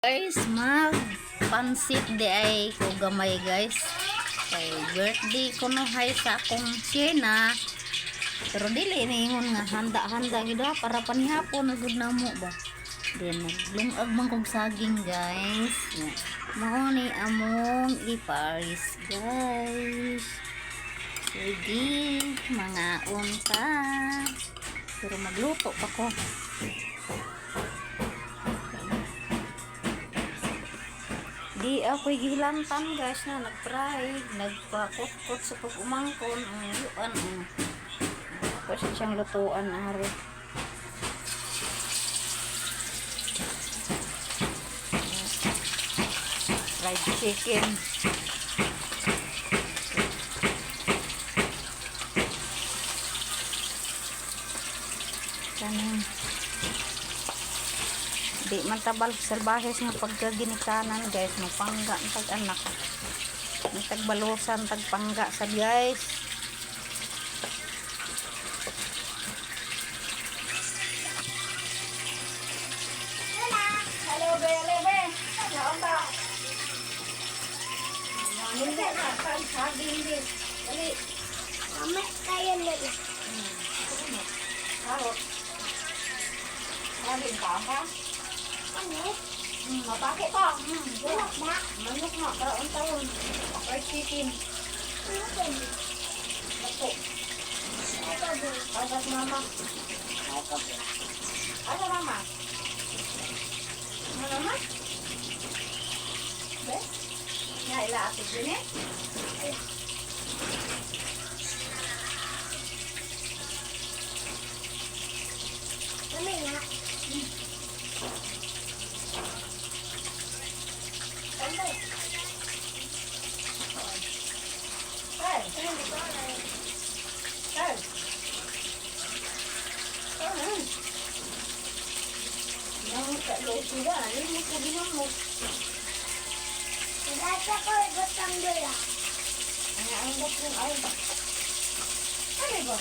Guys, mag pansit diay ko gamay, guys. Kay birthday ko no hay sa akong siyena. Pero dili niingon nga handa-handa gid ha, para panihapon na gud namo ba. Then naglungag man kog saging, guys. Mao ni among iparis, guys. Sige, mga unta. Pero magluto pa ko. Di ako'y gihilantan, guys, na nagpray, nagpakutkot sa pag-umangkon, ang yuan. Ako siya siyang lutuan, ari. Fried chicken. Kanin. Di man tabal salbahes nga pagkaginikanan, guys, mapangga ang tag-anak. Ang tagbalusan, tagpangga sa, guys. Hello, be, hello, be. Naon ba? Manilo na, kan saging din. Dali. Mama, kaya nila. Karot. Saging ka ha? Ano? Mapako ka. Wala ba? Manok na, karoon taon. Fried chicken. Ano ba yun? Lato. Ito ba? Agas mama. Ito ba? Asa mama? Ano mama? Be? Nga ila ate din eh. Mami nga. Tambay. Ay, ay. Ay. Nang kaluto ba? Ano mo sabihan mo? Nagasa ko ibutang dula. Ang ang kung ay. Ano ba?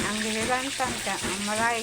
Ang gihilantan ka, ang maray.